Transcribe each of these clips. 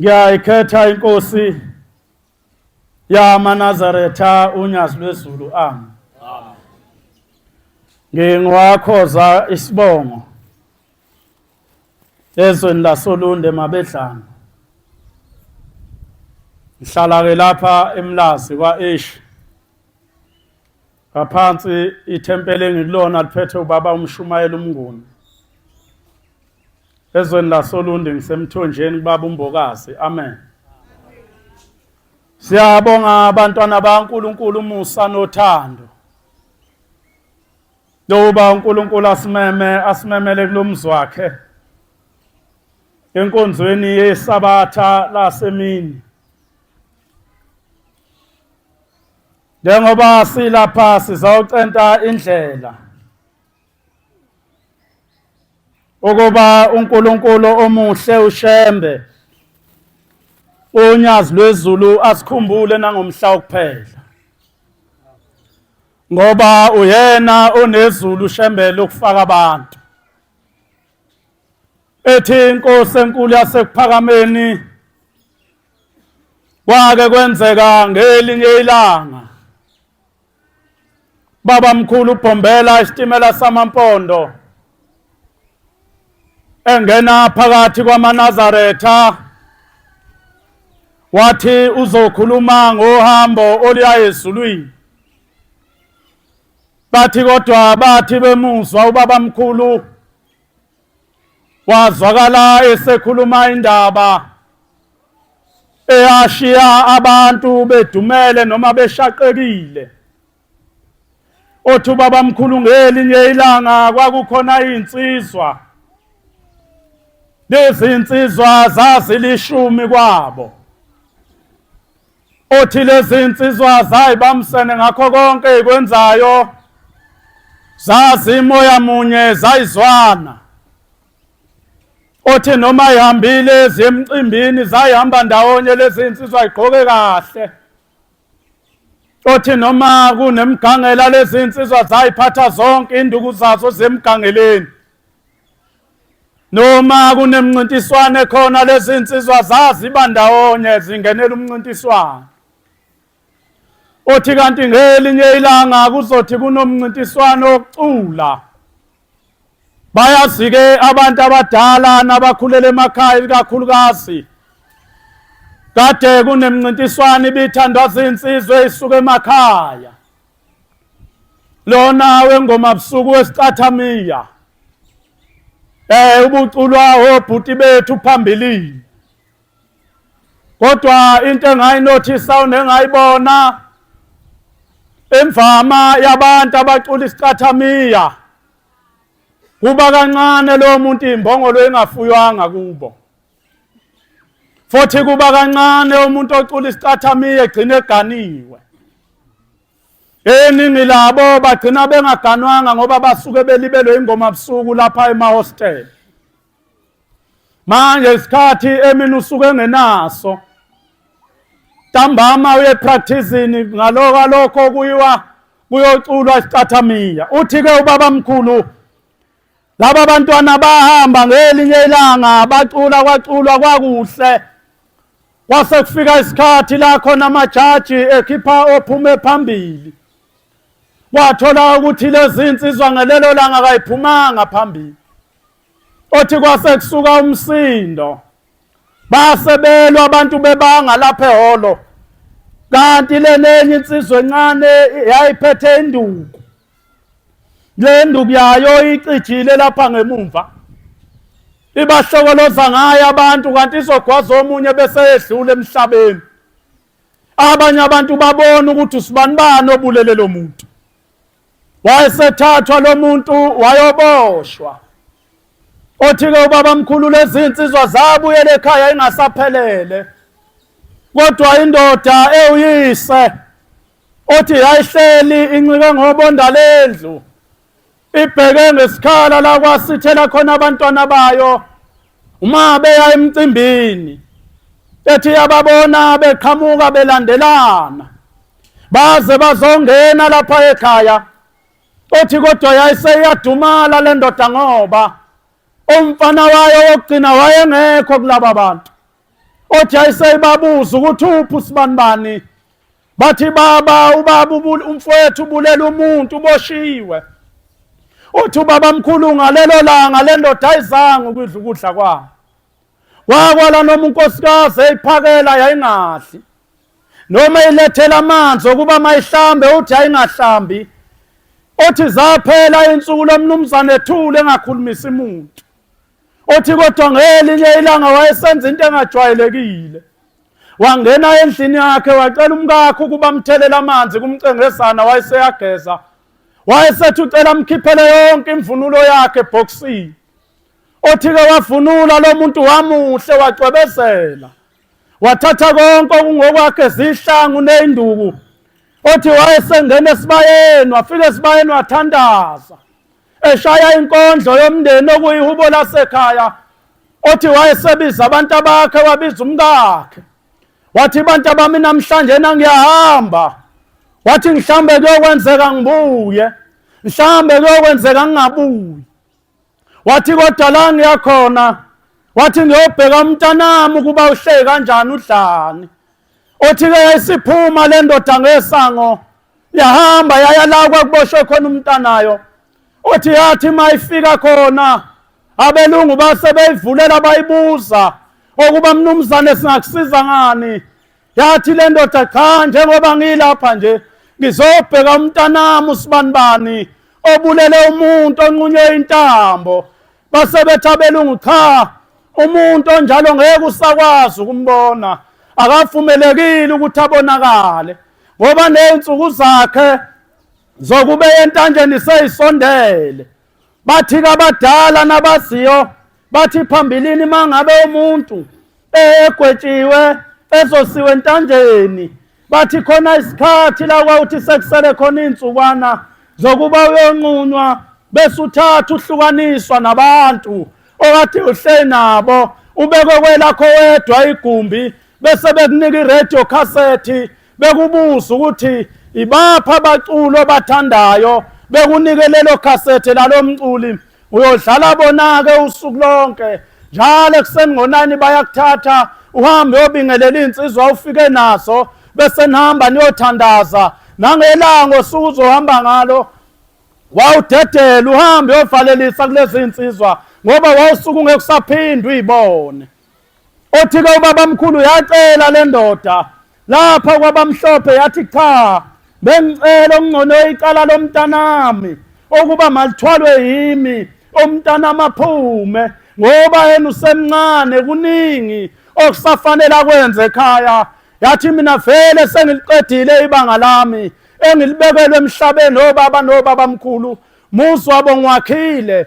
Ngiyayikhetha inkosi yamaNazaretha uNyazi lwezulu. Amen. Ngingowakhoza isibongo ezweni lasoLunde Mabedlana. Ngihlala ke lapha eMlazi kwa-Ish. Ngaphansi ithempeli engikulona liphethe ubaba umshumayeli uMnguni. Ezweni lasoLundi ngisemthonjeni kubaba uMbokazi. Amen. Siyabonga abantwana baNkulunkulu umusa nothando. Loba uNkulunkulu asimeme asimemele kulomzi wakhe. Enkonzweni yeSabatha lasemini. Njengoba silapha sizawucenta indlela ukuba uNkulunkulu omuhle uShembe uNyazi lwezulu asikhumbule nangomhla wokuphela ngoba uyena onezulu uShembe lokufaka abantu ethi inkosi enkulu yasekuphakameni kwake kwenzeka ngelinye ilanga Baba mkhulu ubhombela isitimela samampondo engena phakathi kwamaNazaretha wathi uzokhuluma ngohambo oluya ezulwini. Bathi kodwa bathi bemuzwa ubaba mkhulu wazwakala esekhuluma indaba eyashiya abantu bedumele noma beshaqekile. Othi ubabamkhulu ngelinye ilanga kwakukhona iy'nsizwa, lezi nsizwa zazilishumi kwabo. Othi lezi nsizwa zayibambisene ngakho konke eyikwenzayo, zazi moya munye, zayizwana. Othi noma ihambile ziye emcimbini zayihamba ndawonye lezi nsizwa igqoke kahle. Othi noma kunemgangela lezi nsizwa zayiphatha zonke induku zazo zemgangeleni. Noma kunemncintiswano ekhona lezi nsizwa zaziba ndawonye zingenela umncintiswano. Othi kanti ngelinye ilanga kuzothi kunomncintiswano wokucula. Bayazi-ke abantu abadala nabakhulele emakhaya ikakhulukazi kade kunemncintiswano ibithandwa zinsizwa eyisuka emakhaya. Lona wengoma busuku wesicathamiya ubuculwa obhuti bethu phambilini. Kodwa into engayinothisa nengayibona imvama yabantu abacula isicathamiya kuba kancane lo muntu imbongolo engafuywanga kubo. Futhi kuba kancane umuntu ocula isicathamiya egcine eganiwe. Eningi labo bagcina bengaganwanga ngoba basuke belibelwe ingoma busuku lapha emahostela. Manje isikhathi emini usuke engenaso. Ntambama uye practicing ngaloko lokho kuyiwa kuyoculwa isicathamiya. Uthi ke ubaba mkhulu laba bantwana bahamba ngelinye ilanga bacula kwaculwa kwakuhle. Kwase kufika isikhathi la khona amajaji ekhipha ophume phambili. Kwathola ukuthi lezi insizwa ngelelo langa kayiphumanga phambili. Othi kwase kusuka umsindo. Base belwa abantu bebanga lapha ehholo. Kanti lenenye insizwa encane yayiphethe induku. Le nduku yayo icijile lapha ngemumva. Ibahlokoloza ngayo abantu kanti izogwaza omunye bese yedlula emhlabeni. Abanye abantu babona ukuthi usibanibani obulele lo muntu. Wayesethathwa lo muntu wayoboshwa. Othi-ke ubabamkhulu lezi nsizwa zabuyela ekhaya ingasaphelele. Kodwa indoda ewuyise othi yayihleli incike ngobonda lendlu ibheke ngesikhala la kwasithela khona abantwana bayo uma beya emcimbini ethi yababona beqhamuka belandelana baze bazongena lapha ekhaya. Othi kodwa yayiseyiyadumala le ndoda ngoba umfana wayo wokugcina wayengekho kulaba bantu. Othi ayiseyibabuza ukuthi uphi usibanibani, bathi baba ubaba umfowethu ubulela umuntu uboshiwe. Uthi ubaba mkhulu ngalelo langa le ndoda ayizange ukudla ukudla kwayo. Wakwala noma unkosikazi eyiphakela yayingadli, noma ilethela amanzi okuba mayihlambe uthi ayingahlambi. Uthi zaphela insuku lomnumzane ethule engakhulumisi muntu. Uthi kodwa ngelinye ilanga wayesenza into engajwayelekile. Wangena endlini yakhe wacela umkakhe ukuba amthelele amanzi kumcengezana, wayeseyageza. Wayesethi ucela amkhiphele yonke imvunulo yakhe ebhokisini. Othi-ke wavunula lo muntu wamuhle wacwebezela, wathatha konke okungokwakhe zihlangu ney'nduku. Othi wayesengena esibayeni, wafika esibayeni wathandaza eshaya inkondlo yomndeni okuyihubo lasekhaya. Othi wayesebiza abantu abakhe, wabiza umkakhe, wathi bantu abami namhlanje nangiyahamba, wathi mhlambe kuyokwenzeka ngibuye, mhlambe kuyokwenzeka ngingabuyi. Wathi kodwa la ngiyakhona, wathi ngiyobheka umntanami ukuba uhleki kanjani udlani. Othi-ke yayisiphuma le ndoda ngesango yahamba yaya la kwakuboshwe khona umntanayo. Othi yathi uma ifika khona abelungu base beyivulela bayibuza okuba mnumzane singakusiza ngani. Yathi le ndoda cha, njengoba ngilapha nje ngizobheka umntanami usibanibani obulele umuntu onqunywe intambo. Base bethi abelungu cha, umuntu onjalo ngeke usakwazi ukumbona, akavumelekile ukuthi abonakale ngoba nezinsuku zakhe zokube entanjeni seyisondele. Bathi kabadala nabaziyo bathi phambilini mangabe umuntu egwetshiwe ezosiwe entanjeni, bathi khona isikhathi la kwawuthi sekusele khona iy'nsukwana zokuba uyonqunywa, bese uthatha uhlukaniswa nabantu okade uhleli nabo, ubekwe kwelakho wedwa igumbi, bese bekunika i-radio cassette bekubuza ukuthi ibaphi abaculo obathandayo, bekunike lelo khasethe lalo mculi, uyodlala bona-ke usuku lonke. Njalo ekuseni ngo-9 bayakuthatha uhambe uyobingelela iy'nsizwa ufike nazo, bese nihamba niyothandaza. Nangelanga osuke uzohamba ngalo wawudedela uhambe uyovalelisa kulezi nsizwa, ngoba wawusuke ungeke usaphinde uyibone. Othi-ke ubabamkhulu yacela le ndoda lapha kwabamhlophe, yathi cha, bengicela okungcono icala lomntanami ukuba malithwalwe yimi, umntanami aphume, ngoba yena usemncane, kuningi okusafanele akwenze ekhaya. Yathi mina vele sengiliqedile ibanga lami engilibekelwe emhlabeni obaba nobabamkhulu, muzi wabo ngiwakhile,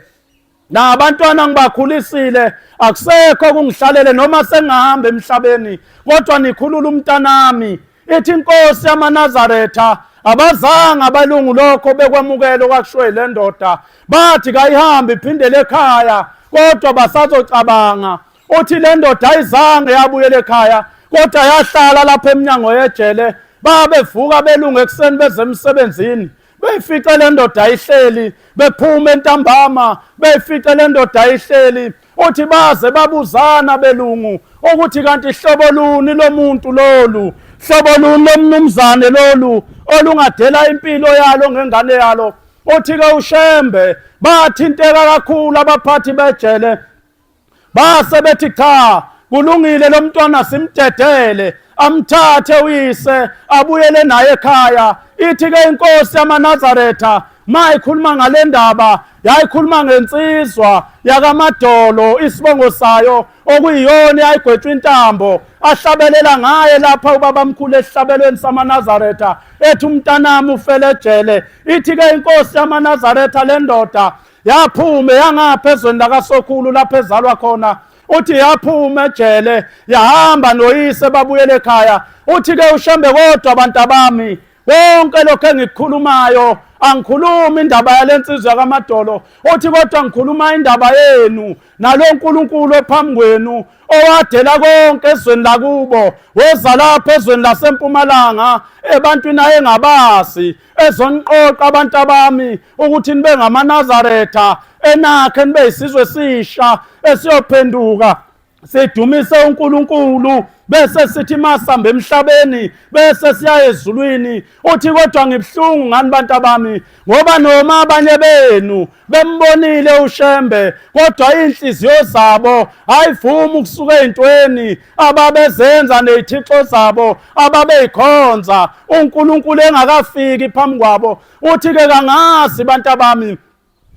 nabantwana ngibakhulisile, akusekho kungihlalele noma sengihamba emhlabeni, kodwa nikhulula umntanami. Ithi inkosi yamaNazaretha, abazange abalungu lokho bekwamukela okwakushiwo le ndoda, bathi kayihambe iphindele ekhaya, kodwa basazocabanga. Uthi le ndoda ayizange yabuyela ekhaya, kodwa yahlala lapha eminyango yejele. Babevuka belungu ekuseni beze emsebenzini, beyifice le ndoda ihleli, bephuma entambama beyifice le ndoda ihleli. Uthi baze babuzana belungu ukuthi kanti hlobo luni lomuntu lolu, hlobo luni lomnumzane lolu olungadela impilo yalo ngengane yalo. Uthi-ke uShembe bathinteka kakhulu abaphathi bejele, base bethi cha, kulungile lo mntwana simdedele, amthathe uyise abuyele naye ekhaya. Ithi-ke inkosi yamaNazaretha ma ikhuluma ngale ndaba, yayikhuluma ngensizwa yakaMadolo, isibongo sayo okuyiyona yayigwetshwa intambo, ahlabelela ngaye lapha ubabamkhulu esihlabelweni samaNazaretha, ethi umntanami ufele ejele. Ithi-ke inkosi yamaNazaretha le ndoda yaphuma yangapha ezweni lakaSokhulu lapho ezalwa khona. Uthi yaphuma ejele yahamba noyise babuyele ekhaya. Uthi-ke uShembe, kodwa abantu abami, konke lokho engikukhulumayo angikhulumi indaba yalensizwa kaMadolo, uthi kodwa ngikhuluma indaba yenu nalo nkulunkulu ophambi kwenu owadela konke ezweni lakubo, woza lapha ezweni lasempumalanga ebantwini ayengabazi, ezoniqoqa abantu abami ukuthi nibe ngamaNazaretha enakhe, nibe isizwe esisha esiyophenduka. Sidumise uNkulunkulu bese sithi masihamba emhlabeni bese siya ezulwini. Uthi kodwa ngibuhlungu ngani bantu abami, ngoba noma abanye benu bembonile uShembe, kodwa inhliziyo zabo ayivumi ukusuka ezintweni ababezenza nezithixo zabo ababeyikhonza uNkulunkulu engakafiki phambi kwabo. Uthi ke kangazi bantu abami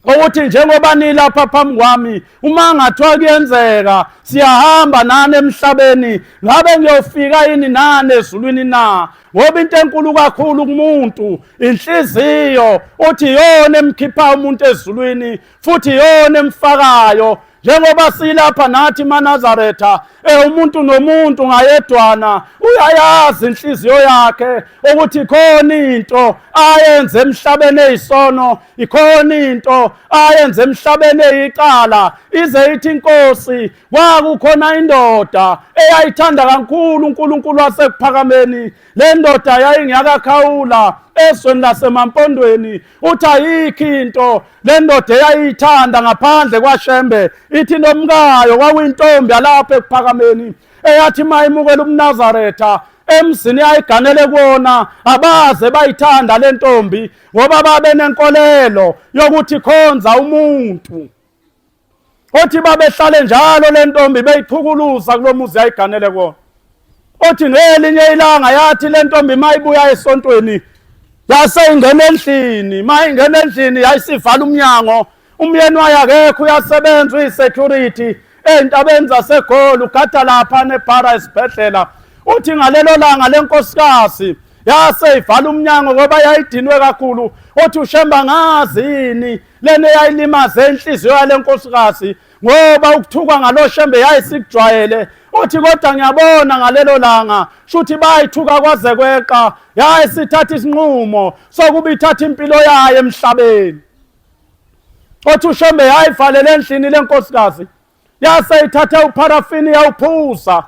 ukuthi njengoba nilapha phambi kwami, uma ngathiwa kuyenzeka siyahamba nani emhlabeni, ngabe ngiyofika yini nani ezulwini na? Ngoba into enkulu kakhulu kumuntu inhliziyo, uthi iyona emkhipha umuntu ezulwini futhi iyona emfakayo. Njengoba silapha nathi maNazaretha, umuntu nomuntu ngayedwana uyayazi inhliziyo yakhe ukuthi khona into ayenze emhlabeni eyisono, ikhona into ayenze emhlabeni eyicala. Ize ithi inkosi, kwakukhona indoda eyayithanda kakhulu uNkulunkulu wasekuphakameni. Le ndoda yayingiyakakhawula ezweni lasemaMpondweni. Uthi ayikho into le ndoda eyayiyithanda ngaphandle kwaShembe. Ithi nomkayo kwakuyintombi yalapha ekuphakameni eyathi mayimukela umNazaretha emzini yayiganele kuwona, abaze bayithanda le ntombi ngoba babenenkolelo yokuthi khonza umuntu. Othi babehlale njalo le ntombi beyichukuluza kulo muzi yayiganele kuwona. Othi ngelinye ilanga yathi le ntombi mayibuya esontweni yase ingena endlini, mayingena endlini yayisivala umnyango, umyeni wayo akekho, uyasebenza uyi-security ey'ntabeni zaseGoli, ugada lapha nebhara esibhedlela. Uthi ngalelo langa le nkosikazi yase ivala umnyango ngoba yayidinwe kakhulu. Uthi uShemba ngazi yini lena eyayilimaze inhliziyo yale nkosikazi, ngoba ukuthukwa ngalo Shembe yayisikujwayele. Uthi kodwa ngiyabona ngalelo langa shuthi bayithuka kwaze kweqa, yayisithatha isinqumo sokuba ithatha impilo yayo emhlabeni. Othi uShembe yayivalele endlini lenkosikazi, yase ithathe upharafini yawuphuza,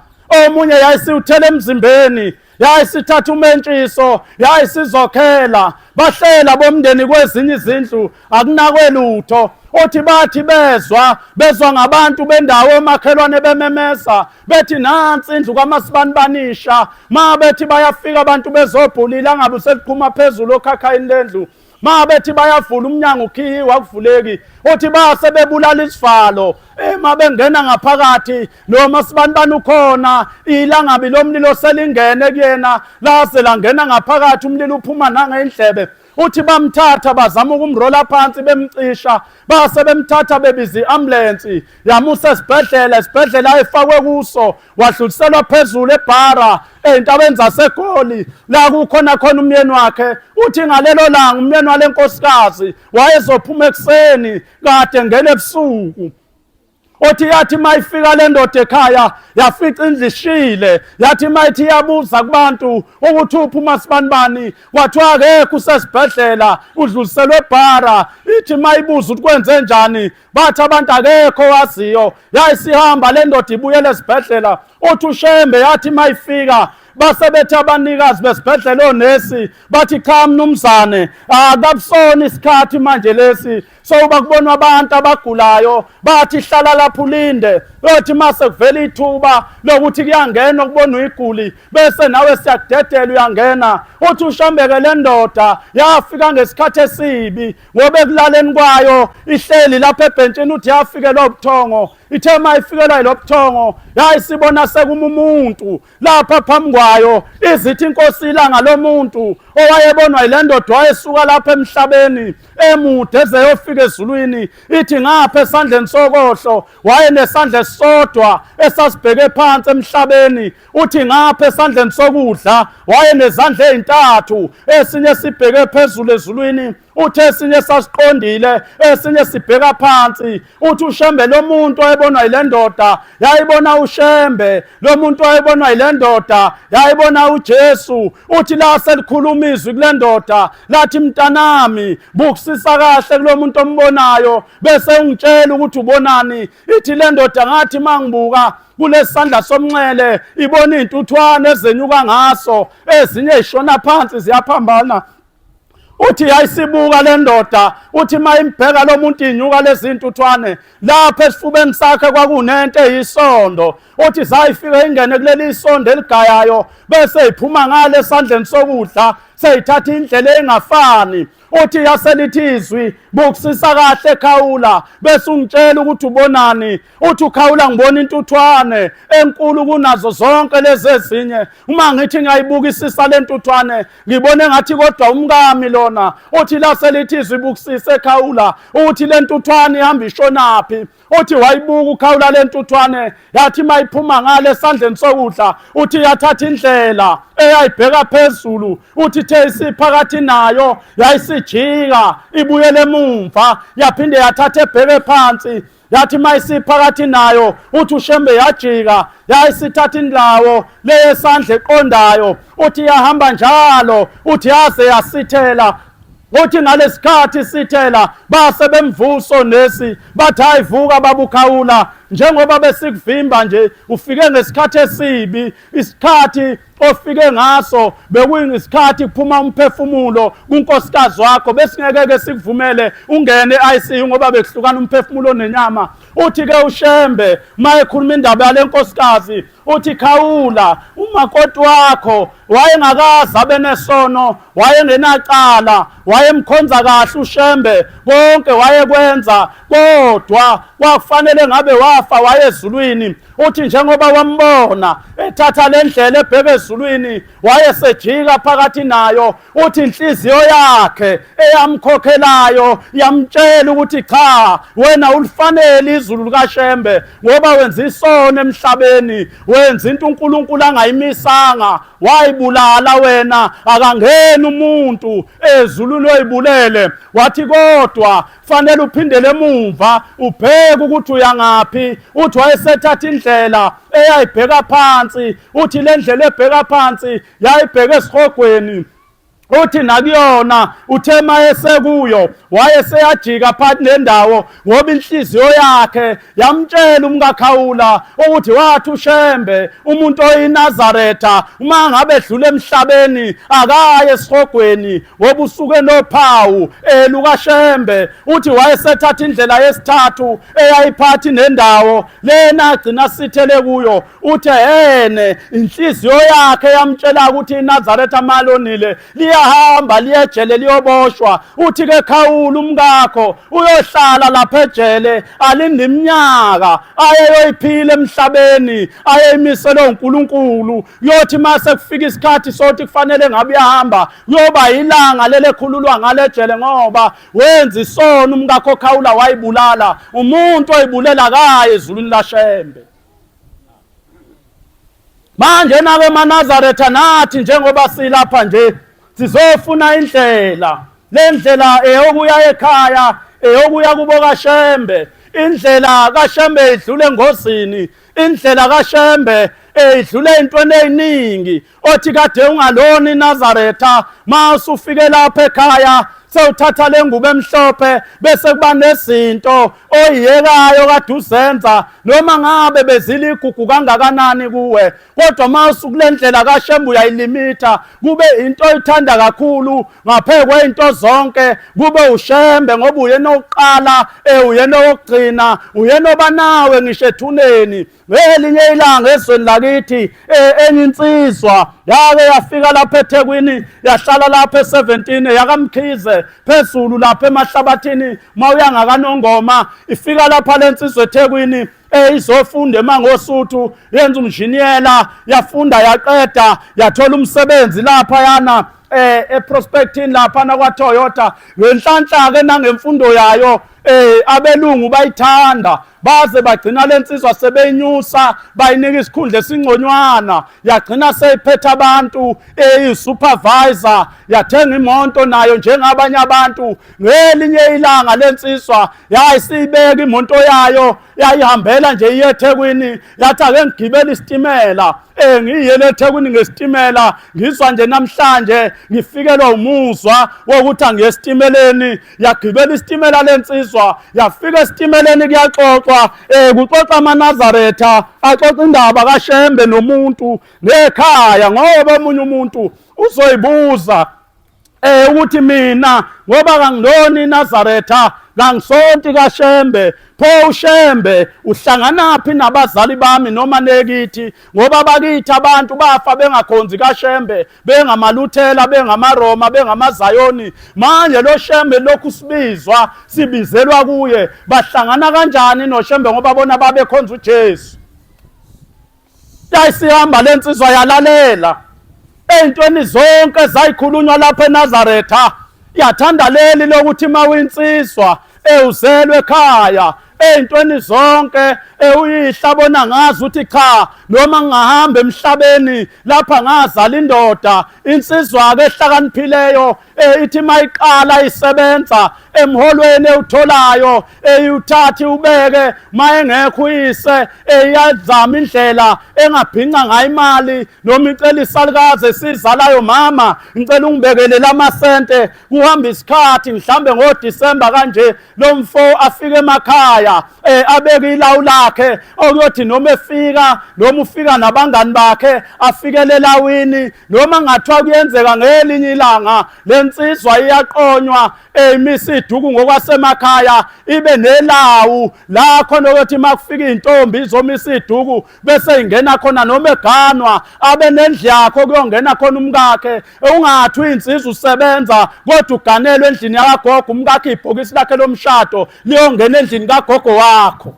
omunye yayisiwuthela emzimbeni, yayisithatha umentshiso yayisizokhela. Bahlela bomndeni kwezinye izindlu, akunakwe lutho. Othi bathi bezwa ngabantu bendawo omakhelwane bememeza bethi nansi indlu kaMasibanbanisha. Ma bethi bayafika abantu bezobhulila, angabe useliqhuma phezulu okhakhayini lendlu. Ma bethi bayavula umnyango ukhiyiwe akuvuleki. Uthi base bebulala isivalo, ma bengena ngaphakathi lo Masibanibani ukhona, ilangabi lomlilo selingene kuyena, laze langena ngaphakathi umlilo uphuma nangendlebe. Uthi bamthatha bazama ukumrola phansi bemcisha, base bemthatha bebiza i-ambulensi yamusa esibhedlela. Esibhedlela ayefakwe kuso wadluliselwa phezulu ebhara ey'ntabeni zaseGoli la kukhona khona umyeni wakhe. Uthi ngalelo langa umyeni wale nkosikazi wayezophuma ekuseni kade ngena ebusuku. Othi yathi mayifika le ndoda ekhaya yafica indlu ishile, yathi mayithi iyabuza kubantu ukuthi uphi uMasibanibani, kwathiwa akekho usesibhedlela udluliselwe ebhara. Ithi mayibuza ukuthi kwenze njani, bathi abantu akekho waziyo. Yayisihamba le ndoda ibuyele esibhedlela. Uthi uShembe yathi mayifika base bethi abanikazi besibhedlela onesi bathi cha mnumzane, akabusona isikhathi manje lesi sowuba kubonwa abantu abagulayo, bathi hlala lapho ulinde, uyothi mase kuvela ithuba lokuthi kuyangena ukubonwa iguli bese nawe siyakudedela uyangena. Uthi uShambeke le ndoda yafika ngesikhathi esibi, ngoba ekulaleni kwayo ihleli lapha ebhentshini, uthi yafikelwa ubuthongo. Ithe uma ifikelwa yilobuthongo yayisibona sekuma umuntu lapha phambi kwayo, izithi inkosi ilanga lomuntu owayebonwa yile ndoda wayesuka lapha emhlabeni emude ezeyofika ezulwini. Ithi ngapha esandleni sokohlo wayenesandla esisodwa esasibheke phansi emhlabeni, uthi ngapha esandleni sokudla wayenezandla ezintathu, esinye sibheke phezulu ezulwini, uthi esinye sasiqondile, esinye sibheka phansi. Uthi uShembe lo muntu owayebonwa yile ndoda yayibona uShembe, lo muntu owayebonwa yile ndoda yayibona uJesu. Uthi la selikhuluma izwi kule ndoda lathi, mntanami bukusisa kahle kulo muntu ombonayo bese ungitshela ukuthi ubonani. Ithi le ndoda ngathi mangibuka kulesandla somnxele ibona iy'ntuthwane ezenyuka ngaso, ezinye zishona phansi ziyaphambana. Uthi yayisibuka le ndoda, uthi uma imbheka lo muntu inyuka lezi ntuthwane lapha esifubeni sakhe kwakunento eyisondo. Uthi zayifika ingene kuleli isondo eligayayo bese iphuma ngale esandleni sokudla seyithatha indlela engafani. Uthi yaselithi izwi, bukusisa kahle Khawula, bese ungitshela ukuthi ubonani. Uthi uKhawula, ngibona intuthwane enkulu kunazo zonke lezi ezinye. Uma ngithi ngiyayibukisisa le ntuthwane ngibone ngathi kodwa umkami lona. Uthi laselithi izwi, bukusise Khawula, uthi le ntuthwane ihamba ishonaphi. Uthi wayibuka uKhawula le ntuthwane, yathi mayiphuma ngale esandleni sokudla, uthi yathatha indlela eyayibheka phezulu. Uthi ithe isiphakathi nayo yayisijika ibuyele emumva, yaphinde yathatha ebheke phansi, yathi mayisiphakathi nayo, uthi uShembe yajika yayisithatha indawo leyesandla eqondayo. Uthi yahamba njalo, uthi yaze yasithela. Uthi ngalesikhathi sithela base bemvuso nesi, bathi hayi vuka babukhawula, njengoba besikuvimba nje ufike ngesikhathi esibi. Isikhathi ofike ngaso bekuyisikhathi kuphuma umphefumulo kunkosikazi wakho, besingeke ke sikuvumele ungene e-ICU ngoba bekuhlukana umphefumulo nenyama. Uthi ke uShembe mayekhuluma indaba yale nkosikazi, uthi Khawula, umakoti wakho wayengakaze abe nesono, wayengenacala, wayemkhonza kahle uShembe, konke wayekwenza, kodwa kwakufanele ngabe wafa wayezulwini. Uthi njengoba wambona ethatha le ndlela ebheke ezulwini, wayesejika phakathi nayo. Uthi inhliziyo yakhe eyamkhokhelayo yamtshela ukuthi cha, wena ulifanele izulu likaShembe, ngoba wenza isono emhlabeni, wenza into uNkulunkulu angayimisanga, wayibulala wena, akangeni umuntu ezulwini oyibulele. Wathi kodwa fanele uphindele emumva ubheke ukuthi uyangaphi. Uthi wayesethatha indlela eyayibheka phansi. Uthi le ndlela ebheka phansi yayibheka esihogweni. Uthi nakuyona uthe mayesekuyo wayeseyajika phakathi nendawo, ngoba inhliziyo yakhe yamtshela umkaKhawula ukuthi wathi uShembe umuntu oyiNazaretha uma ngabe edlula emhlabeni akaye esihogweni, ngoba usuke nophawu lukaShembe. Uthi wayesethatha indlela yesithathu eyayiphathi nendawo lena agcina sithele kuyo. Uthe hene inhliziyo yakhe yamtshela ukuthi iNazaretha malonile liyahamba liyejele liyoboshwa. Uthi ke Khawula, umkakho uyohlala lapha ejele alinde iminyaka ayeyoyiphila emhlabeni ayeyimiselwe uNkulunkulu. Kuyothi mase kufika isikhathi sokuthi kufanele ngabe uyahamba, kuyoba ilanga lelekhululwa ngalejele, ngoba wenza isono umkakho Khawula, wayibulala. Umuntu oyibulela kaye ezulwini laShembe. Manje nake emaNazaretha nathi njengoba silapha nje sizofuna indlela, le ndlela eyokuya ekhaya, eyokuya kubo kaShembe. Indlela kaShembe idlule engozini, indlela kaShembe idlule entweni eziningi. Othi kade ungalona iNazaretha, ma usufike lapha ekhaya sewuthatha le ngubo emhlophe, bese kuba nezinto oyiyekayo kade uzenza, noma ngabe beziligugu kangakanani kuwe, kodwa uma usukule ndlela kaShembe uyayilimitha, kube into oyithanda kakhulu ngaphezu kweyinto zonke, kube uShembe, ngoba uyena oqala, uyena owokugcina, uyena obanawe ngisho ethuneni. Ngelinye ilanga ezweni lakithi enye insizwa yake yafika lapha eThekwini, yahlala lapha e17 yakaMkhize phezulu lapha emahlabathini mawuya ngakaNongoma. Ifika lapha lensizwa eThekwini izofunda eMangosuthu, yenza umnjiniyela, yafunda yaqeda, yathola umsebenzi lapha yana eProspectin lapha na kwaToyota. Ngenhlanhla ke nangemfundo yayo abelungu bayithanda, baze bagcina lensizwa sebenyusa bayinika isikhundla esingconywana, yagcina seyiphethe abantu eyi-supervisor, yathenga imoto nayo njengabanye abantu. Ngelinye ilanga lensizwa yayisiyibeka imoto yayo, yayihambela nje iye eThekwini, yathi ake ngigibele isitimela, ngiyele eThekwini ngesitimela, ngizwa nje namhlanje ngifikelwa umuzwa wokuthi angiye esitimeleni. Yagibela isitimela lensizwa, yafika esitimeleni, kuyaxoxwa, kuxoxa amaNazaretha, axoxa indaba kaShembe nomuntu ngekhaya, ngoba omunye umuntu uzoyibuza Ukuthi mina ngoba kangilona iNazaretha, kangisonti kaShembe, pho uShembe uhlanganaphi nabazali bami noma nekithi? Ngoba bakithi abantu bafa bengakhonzi kaShembe, bengamaLuthela, bengamaRoma, bengamaZayoni. Manje lo Shembe lokhu sibizwa, sibizelwa kuye, bahlangana kanjani noShembe ngoba bona babekhonza uJesu? Yayisihamba le nsizwa yalalela ey'ntweni zonke ezayikhulunywa lapha eNazaretha. Yathanda leli lokuthi uma uyinsizwa ewuzelwe ekhaya ey'ntweni zonke ewuyihla bona ngazi ukuthi cha, noma ngingahamba emhlabeni lapha ngazala indoda. Insizwa-ke ehlakaniphileyo ithi mayiqala isebenza emholweni ewutholayo, eyiwuthathe ubeke mayengekho uyise, eyazama indlela engabhinca ngayo imali noma icela isalukazi esizalayo, mama ngicela ungibekele lamasente. Kuhamba isikhathi, mhlambe ngoDisemba kanje, lo mfo afike emakhaya, abeke ilawu lakhe, okuyothi noma efika noma ufika nabangani bakhe afikele elawini. Noma ngathiwa kuyenzeka ngelinye ilanga lensizwa iyaqonywa, eyimisa iduku ngokwasemakhaya, ibe nelawu la khona ukuthi uma kufika iy'ntombi izomisa iduku bese ingena khona, noma eganwa abe nendlu yakho kuyongena khona umkakhe. Ungathi uyinsizwa usebenza kodwa uganelwe endlini yakagogo, umkakhe ibhokisi lakhe lomshado liyongena endlini kagogo wakho,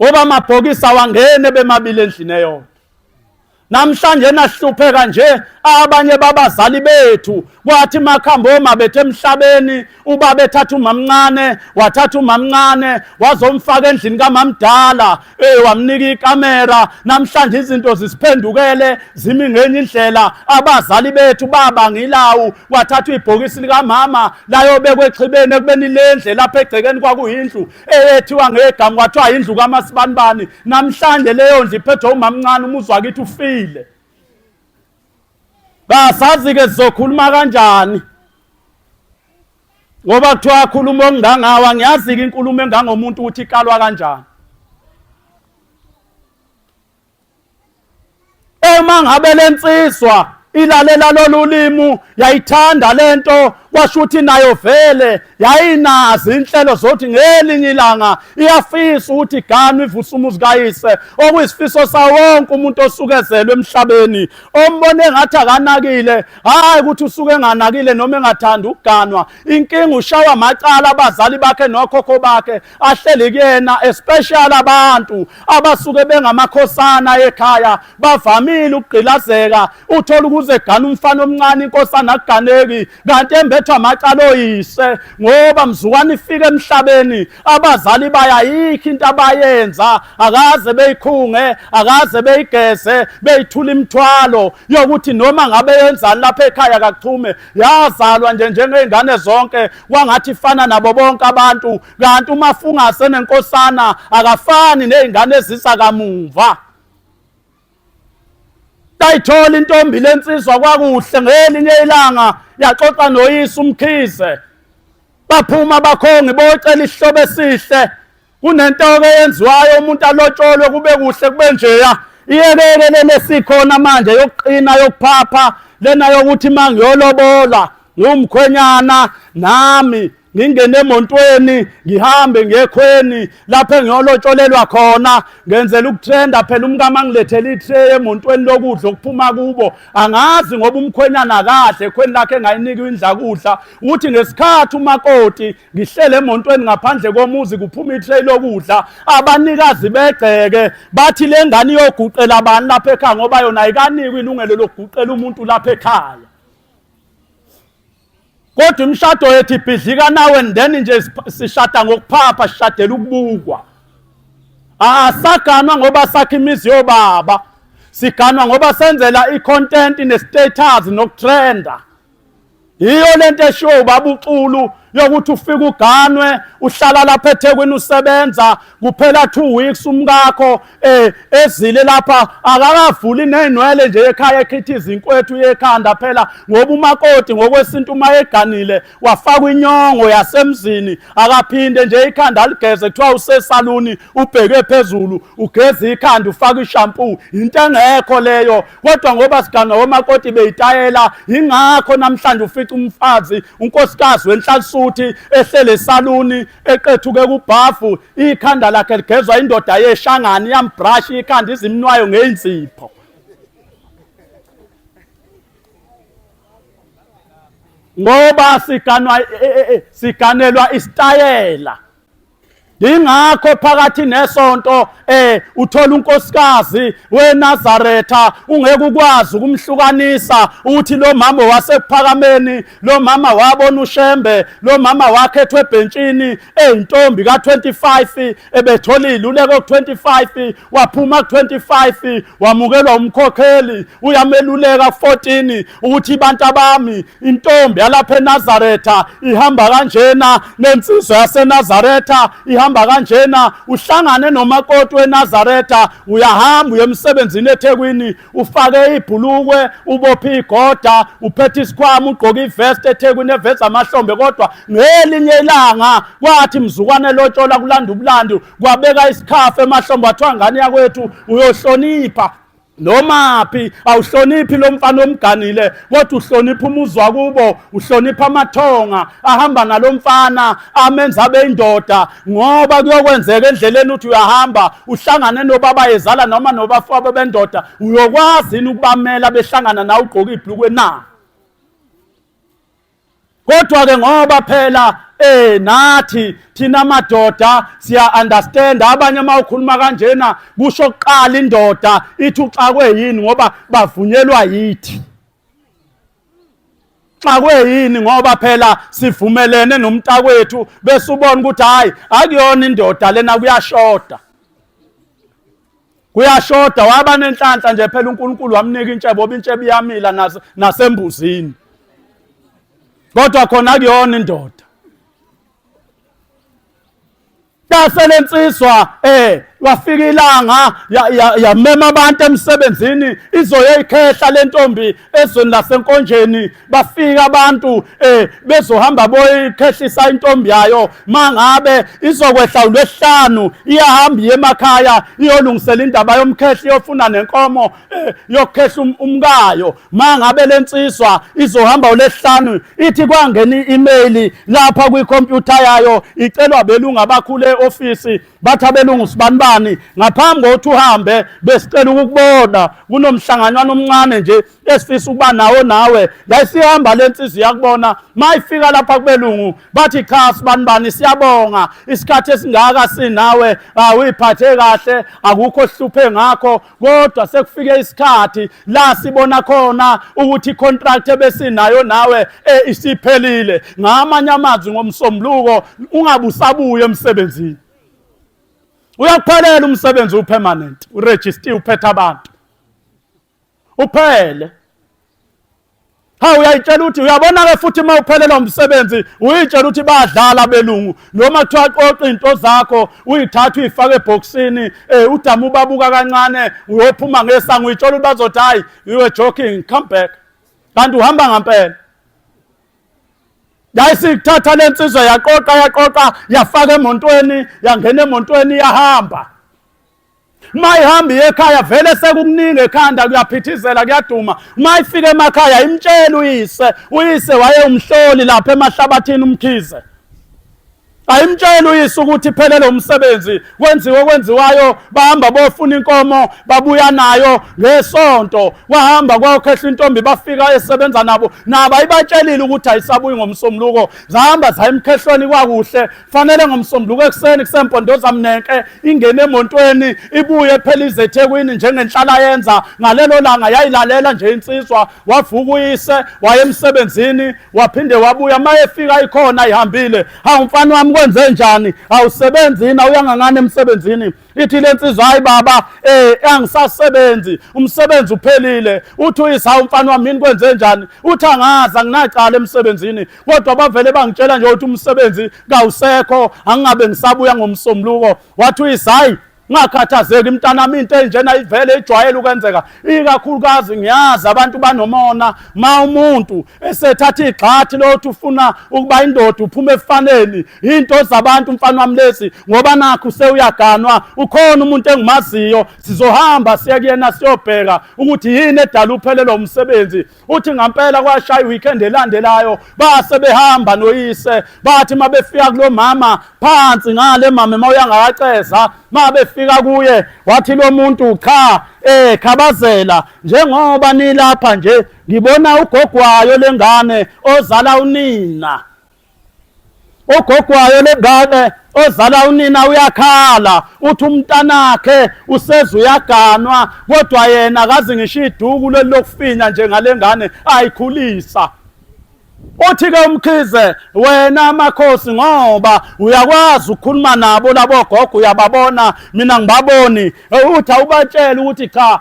ngoba amabhokisi awangene bemabili endlini eyodwa. Namhlanje nahlupheka nje abanye babazali bethu, kwathi makhambo oma bethu emhlabeni, ubaba ethatha umamncane, wathatha umamncane wazomfaka endlini kamamdala, wamnika ikamera. Namhlanje izinto zisiphendukele zimi ngenye indlela. Abazali bethu babanga ilawu, wathatha ibhokisi likamama layobekwa exhibeni, ekubeni lendle lapha egcekeni kwakuyindlu eyethiwa ngegama kwathiwa indlu kaMasibanibani. Namhlanje leyo ndlu iphethwe umamncane, umuzi wakithi ufile. Kasazi-ke sizokhuluma kanjani ngoba kuthiwa akhuluma okungangawo. Angiyazi-ke inkulumo engangomuntu ukuthi ikalwa kanjani. Uma ngabe lensizwa ilalela lolu limu, yayithanda lento, kwasho ukuthi nayo vele yayinazo inhlelo zokuthi ngelinye ilanga iyafisa ukuthi iganwe ivuse umuzi kayise, okuyisifiso sawo wonke umuntu osukezelwe emhlabeni ombone ngathi akanakile. Hhayi ukuthi usuke enganakile noma engathandi ukuganwa, inkinga ushawa amacala abazali bakhe nokhokho bakhe ahleli kuyena, especially abantu abasuke bengamakhosana ekhaya bavamile ukugqilazeka. Uthola ukuze egana umfana omncane, inkosana akuganeki, kanti embethwa amacala oyise, ngoba mzukwana ifika emhlabeni abazali bayayikho into abayenza, akaze beyikhunge, akaze beyigeze, beyithula imithwalo yokuthi noma ngabe yenzani lapha ekhaya kachume. Yazalwa nje njengey'ngane zonke, kwangathi ifana nabo bonke abantu, kanti umafungase nenkosana akafani ney'ngane ezisa kamuva. Tayithola intombi lensizwa kwakuhle, ngelinye ilanga yaxoxa noyise uMkhize, baphuma bakhongi bocela isihlobo esihle. Kunento-ke eyenziwayo, umuntu alotsholwe kube kuhle kube njeya. Iyekeke lele sikhona manje yokuqina yokuphapha lena yokuthi uma ngiyolobola ngumkhwenyana nami ngingene emontweni ngihambe ngekhweni lapho engiyolotsholelwa khona, ngenzela ukutrenda phela. Umkami angilethele itray emontweni lokudla okuphuma kubo, angazi ngoba umkhwenyana akahle ekhweni lakhe engayinika indla kudla. Uthi ngesikhathi umakoti ngihlele emontweni ngaphandle komuzi kuphuma itray lokudla, abanikazi begceke bathi le ngane iyoguqela bani lapha ekhaya, ngoba yona ayikanikwa ilungelo lokuguqela umuntu lapha ekhaya. Kodwa imishado yethu ibhidlika nawe and then nje sishada ngokuphapha, sishadela ukubukwa. Asaganwa ngoba sakha imizi yobaba, siganwa ngoba senzela i-content ne-status nokutrenda. Yiyo lento eshiwo ubaba uXulu yokuthi ufike uganwe uhlala lapha eThekwini usebenza kuphela 2 weeks umkakho eh ezile lapha akakavuli nezinwele nje ekhaya ekhithiza inkwethu yekhanda phela ngoba umakoti ngokwesintu uma eganile wafakwa inyongo yasemzini akaphinde nje ikhanda aligeze kuthiwa usesaluni ubheke phezulu ugeza ikhanda ufaka ishampoo into engekho leyo kodwa ngoba siganwa omakoti beyitayela ingakho namhlanje ufica umfazi unkosikazi wenhlalisuthi ehlele esaluni eqethuke kubhafu ikhanda lakhe ligezwa indoda yeshangani iyambrush ikhanda izimnwayo ngeinzipho ngoba siganwa e, e, e, siganelwa isitayela. Ingakho phakathi nesonto eh uthola unkosikazi weNazaretha ungeke ukwazi ukumhlukanisa ukuthi lo mama wasekuphakameni, lo mama wabona uShembe, lo mama wakhethwe ebhentshini eyintombi ka25 ebethola iluleko ku25 waphuma ku25 wamukelwa umkhokheli uyameluleka ku14 ukuthi abantu abami intombi yalapha eNazaretha ihamba kanjena nensizwa yaseNazaretha ihamba kanjena uhlangane nomakoti weNazaretha uyahamba uye emsebenzini eThekwini ufake ibhulukwe ubophe igoda uphethe isikhwama ugqoke ivest eThekwini eveza amahlombe kodwa ngelinye ilanga kwathi mzukwane lotshola kulanda ubulandu kwabeka isikhafu emahlombe wathiwa ngane yakwethu uyohlonipha nomaphi awuhloniphi lo mfana omganile kodwa uhlonipha umuzi wakubo uhlonipha amathonga ahamba nalo mfana amenza abe indoda ngoba kuyokwenzeka endleleni uthi uyahamba uhlangane nobaba ezala noma nobafowabo bendoda uyokwazi yini ukubamela behlangana nawe ugqoke ibhlukwe na? Kodwa ke ngoba phela eh nathi thina madoda siya understand abanye uma ukhuluma kanjena kusho kuqala indoda ithi uxakwe yini ngoba bavunyelwa yithi xakwe yini ngoba phela sivumelene nomntakwethu bese ubona ukuthi hayi akuyona indoda lena kuyashoda kuyashoda waba nenhlanhla nje phela uNkulunkulu wamnika intshebo oba intshebo iyamila nasembuzini kodwa khona kuyona indoda Tase lensizwa eh wafika ilanga yamema abantu emsebenzini izoye ikhehla lentombi ezweni lasenkonjeni bafika abantu eh bezohamba boyikhehlisa intombi yayo mangabe izokwehla ulwesihlanu iyahamba iye emakhaya iyolungisela indaba yomkhehla iyofuna nenkomo eh, yokukhehla umkayo mangabe lensizwa izohamba ulesihlanu ithi kwangena i-email lapha kwikhompyutha yayo icelwa belungu abakhulu e-ofisi bathi abelungu sibanibani ngaphambi kokuthi uhambe besicela ukukubona kunomhlanganywana omncane nje esifisa ukuba nawo nawe yayisihamba le nsizwa iyakubona mayifika lapha kubelungu bathi cha sibanibani siyabonga isikhathi esingaka sinawe awuyiphathe kahle akukho sihluphe ngakho kodwa sekufike isikhathi la sibona khona ukuthi icontract ebesinayo nawe eh, isiphelile ngamanye amazwi ngomsombuluko ungabusabuye emsebenzini uyakuphelela umsebenzi upermanent uregister uphethe abantu uphele Ha uyayitshela ukuthi uyabona ke futhi uma uphelelwa umsebenzi uyitshela ukuthi badlala belungu noma kuthiwa qoqa izinto zakho uyithatha uyifake ebhokisini eh udamu ubabuka kancane uyophuma ngesango uyitshela ukuthi bazothi hayi you were joking come back kanti uhamba ngempela yayisikuthatha lensizwa yaqoqa yaqoqa yafaka emontweni yangena emontweni yahamba Uma ihamba iye ekhaya vele sekukuningi ekhanda kuyaphithizela kuyaduma. Uma ifika emakhaya imtshela uyise, uyise wayewumhloli lapha emahlabathini uMkhize. Ayimtshela uyise ukuthi iphelele umsebenzi kwenziwe okwenziwayo bahamba bofuna inkomo babuya nayo ngesonto wahamba kwayokhehla intombi bafika esebenza nabo nabo ayibatshelile ukuthi ayisabuyi ngomsombuluko zahamba zayemkhehlweni kwakuhle fanele ngomsombuluko ekuseni kusempondo zamnenke ingene emontweni ibuye phela ize eThekwini njengenhlala yenza ngalelo langa yayilalela nje insizwa wavuka uyise waye emsebenzini waphinde wabuya uma efika ikhona ihambile hawu mfana wami wami, kwenze njani? Awusebenzi yini? Awuyanga ngani emsebenzini? Ithi le nsizwa, hayi baba, angisasebenzi, umsebenzi uphelile. Uthi uyise, hawu mfana wami, yini, kwenze njani? Uthi, angazi, anginacala emsebenzini, kodwa bavele bangitshela nje ukuthi umsebenzi kawusekho, angingabe ngisabuya ngomsombuluko. Wathi uyise, hayi, ungakhathazeki mntanami, into enjena ivele ijwayele ukwenzeka, ikakhulukazi ngiyazi abantu banomona. Ma umuntu esethatha igxathi lokuthi ufuna ukuba indoda, uphuma efaneni, into zabantu mfana wami lezi, ngoba nakho sewuyaganwa, ukhona umuntu engimaziyo, sizohamba siye kuyena siyobheka ukuthi yini edala uphelelwa umsebenzi. Uthi ngampela kwashaya iweekend elandelayo, base behamba noyise. Bathi mabefika kulo mama phansi ngale, mama mawuyangakaceza, mabefika kuye wathi lo muntu, cha, khabazela, njengoba nilapha nje ngibona ugogwayo lengane ozala unina, ugogwayo lengane ozala unina uyakhala, uthi umntanakhe useze uyaganwa, kodwa yena akazi ngisho iduku leli lokufinya nje ngale ngane ayikhulisa. Uthi ke uMkhize, wena amakhosi, ngoba uyakwazi ukukhuluma nabo labo gogo, uyababona, mina ngibaboni, uthi awubatshele ukuthi cha,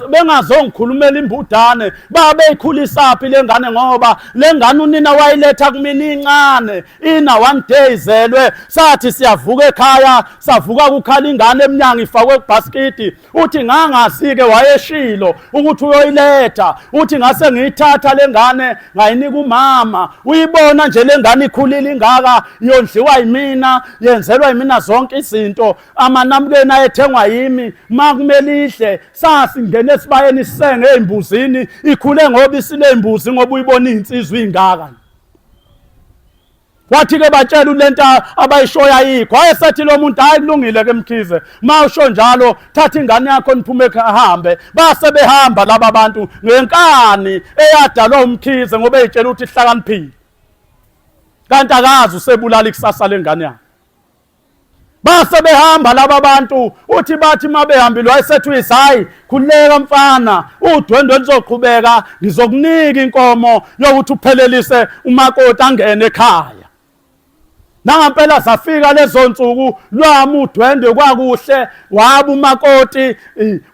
bengazongikhulumela imbudane, babeyikhulisaphi le ngane, ngoba le ngane unina wayiletha kumina incane, ina one day izelwe. Sathi siyavuka ekhaya, savuka kukhala ingane emnyango ifakwe kubhasikidi. Uthi ngangasi-ke wayeshilo ukuthi uyoyiletha. Uthi ngase ngiyithatha le ngane, ngayinika umama. Uyibona nje le ngane ikhulile ingaka, yondliwa yimina, yenzelwa yimina zonke izinto, amanamukeni ayethengwa yimi, ma kumele idle sasingena esibayeni sisenge ey'mbuzini, ikhule ngoba isiley'mbuzi, ngoba uyibona iy'nsizwa ingaka. Wathi-ke batshela lento abayishoyo ayikho. Wayesethi lo muntu, hayi, kulungile ke Mkhize, ma usho njalo, thatha ingane yakho niphume hambe. Base behamba laba bantu ngenkani eyadalwa uMkhize, ngoba eyitshela ukuthi ihlakaniphile, kanti akazi usebulala ikusasa lengane yakhe. Base behamba laba bantu. Uthi bathi mabehambile, wayesethi uyise, hayi, khululeka mfana, udwendwe luzoqhubeka, ngizokunika inkomo yokuthi uphelelise umakoti angene ekhaya. Nangampela zafika lezo nsuku, lwami udwendwe, kwakuhle, waba umakoti,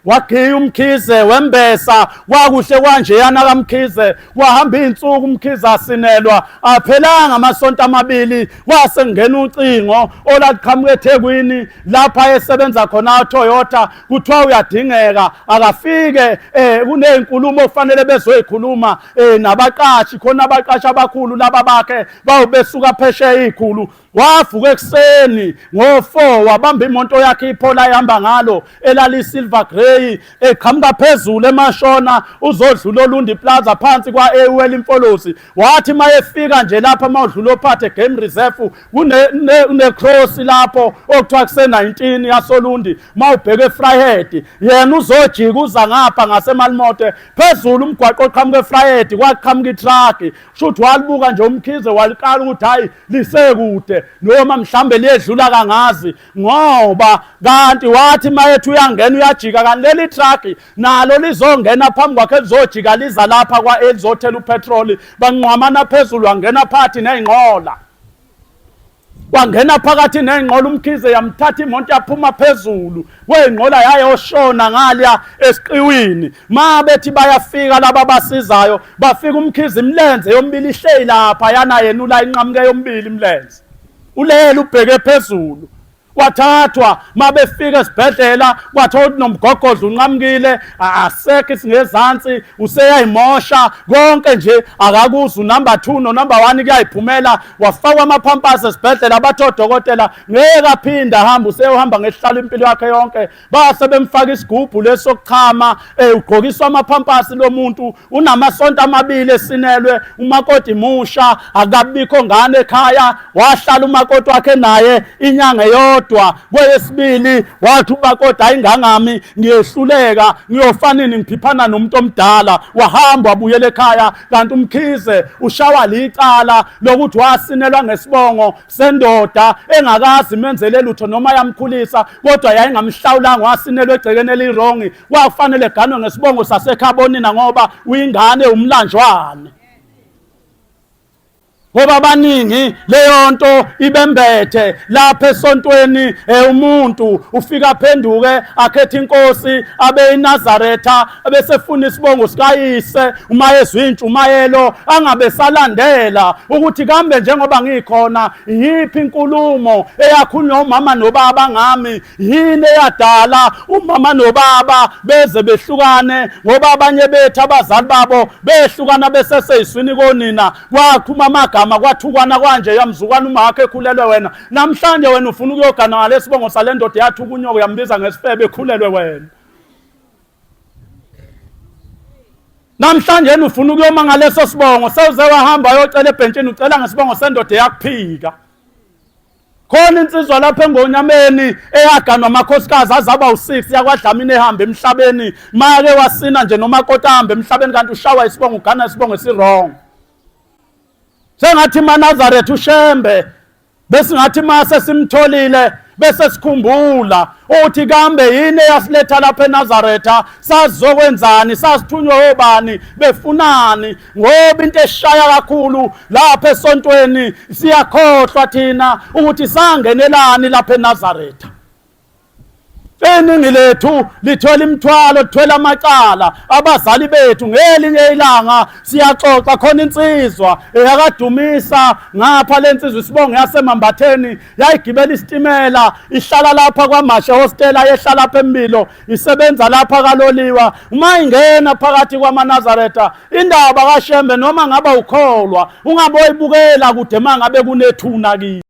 wagiya uMkhize, wembesa, kwakuhle kwanjeyana kaMkhize. Kwahamba iy'nsuku, uMkhize asinelwa, aphelanga amasonto amabili, kwase kungena ucingo olaqhamuka eThekwini lapha esebenza khona Toyota, kuthiwa uyadingeka, akafike, kunezinkulumo okufanele bezoyikhuluma nabaqashi khona, abaqashi abakhulu laba bakhe bawubesuka phesheya ikhulu. Wavuka ekuseni ngo-4, wabamba imoto yakhe iPolo ayihamba ngalo elali-silver grey, eqhamuka phezulu emashona, uzodlula Olundi Plaza phansi kwa-Ewell Imfolozi. Wathi mayefika nje lapha mawudlula ophathe game reserve, kune-cross lapho okuthiwa kuse-19 yasoLundi, mawubheka eVryheid, yena uzojika uza ngapha ngaseMalimote phezulu umgwaqo oqhamuka eVryheid, kwaqhamuka itruck. Shuthi walibuka nje uMkhize, walikala ukuthi hayi, lisekude noma mhlambe liyedlula, kangazi, ngoba kanti wathi mayethi uyangena uyajika, kanti leli truck nalo lizongena phambi kwakhe, lizojika liza lapha kwa elizothela upetroli. Banqwamana phezulu, wangena phakathi ney'nqola, wangena phakathi ney'nqola uMkhize, yamthatha imoto yaphuma phezulu kwey'nqola, yayoshona ngalya esiqiwini. Ma bethi bayafika laba abasizayo, bafika uMkhize imilenze yombili ihleli lapha yana, yena ula inqamuke yombili imilenze, ulele ubheke phezulu. Wathathwa, mabefika esibhedlela kwathiwa ukuthi nomgogodla unqamukile, asekho isingezansi, useyayimosha konke nje, akakuzi unumber 2 no number 1 kuyayiphumela. Wafakwa amaphampasi esibhedlela, bathi odokotela ngeke aphinde ahambe, useyohamba ngesihlalo impilo yakhe yonke. Base bemfaka isigubhu lesokuchama, ugqokiswa amaphampasi lo muntu, unamasonto amabili esinelwe. Umakoti musha, akabikho ngane ekhaya. Wahlala umakoti wakhe naye inyanga eyodwa. Kweyesibili wathi umakoti, ayingangami, ngiyehluleka, ngiyofanini ngiphiphana nomuntu omdala. Wahamba wabuyela ekhaya, kanti uMkhize ushawa licala lokuthi wasinelwa ngesibongo sendoda engakazi imenzele lutho, noma yamkhulisa kodwa yayingamhlawulanga. Wasinelwa egcekeni eliwrong, kwafanele ganwe ngesibongo sasekhabonina ngoba uyingane umlanjwane. Ngoba abaningi leyo nto ibembethe lapha esontweni, umuntu ufika aphenduke akhethe inkosi abe iNazaretha bese funa isibongo sikayise, uma ezwa intshumayelo angabe salandela ukuthi kambe njengoba ngikhona yiphi inkulumo eyakhulunywa umama nobaba ngami, yini eyadala umama nobaba beze behlukane, ngoba abanye bethu abazali babo behlukana beseseyiswini konina, kwaphuma amagama kwathukwana kwanje, yamzukwana uma wakhe ekhulelwe wena. Namhlanje wena ufuna ukuyogana ngalesibongo sale ndoda eyathuka unyoko, yambiza ngesifebe ekhulelwe wena. Namhlanje ufuna ukuyoma ngaleso sibongo, sewuze wahamba uyocela ebhentshini, ucela ngesibongo sendoda eyakuphika. Khona insizwa lapha eNgonyameni eyaganwa amakhosikazi azaba u6 yakwaDlamini ehamba emhlabeni, make wasina nje nomakoti ahamba emhlabeni, kanti ushawa isibongo, ugana isibongo esiwrong. Sengathi maNazaretha uShembe besingathi mase simtholile bese sikhumbula uthi kambe yini eyasiletha lapha eNazaretha, sazokwenzani, sasithunywa obani, befunani? Ngoba into eshaya kakhulu lapha esontweni siyakhohlwa thina ukuthi sangenelani lapha eNazaretha. Iningi lethu lithwele imithwalo, lithwele amacala abazali bethu. Ngelinye ilanga siyaxoxa, khona insizwa eyakadumisa ngapha, le nsizwa isibongo yaseMambatheni, yayigibela isitimela, ihlala lapha kwaMashe hostela, yehlala lapha eMbilo, isebenza lapha kaloliwa. Uma ingena phakathi kwamaNazaretha indaba kaShembe, noma ngaba ukholwa ungabe uyibukela kude, mangabe kunethuna kini.